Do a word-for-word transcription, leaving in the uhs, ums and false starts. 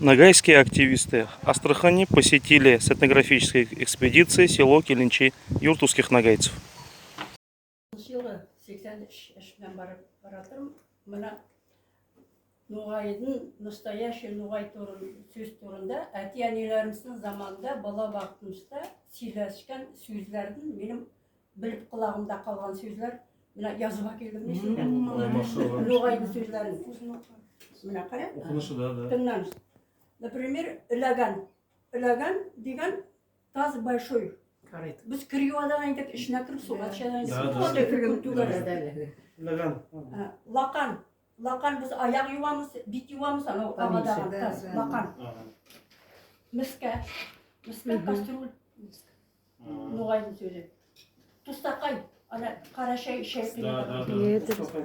Ногайские активисты Астрахани посетили с этнографической экспедицией село Келинчи юрт узких ногайцев. Жылы сексен үш мен барып баратырман. Мына ногайдынъ, настоящий ногай турын, соьз турында, аьте-аьнелеримиздинъ заманында, бала вакытымызда соьйлескен соьзлердинъ, меним билип кулагымда калган соьзлер, мына язып аькелдим, эсинъде. Ногайдынъ соьзлерин. Мына кара. Окунышы, да, да. Тынъланъыз. Например, илеген. Илеген деген таз большой. Биз кир ювадан айттык, ишине кирип, сув качадан айттык. Да, да. Сув кирип, сув кирип. Илеген. Лакан. Лакан биз аяк ювамыз, бит ювамыз, анав агадаган таз, лакан. Миска. Миска, кастрюль. Ногайдынъ соьзи. Тустакай. Ана кара шай, шай куйган. Да, да, да. Тустакай.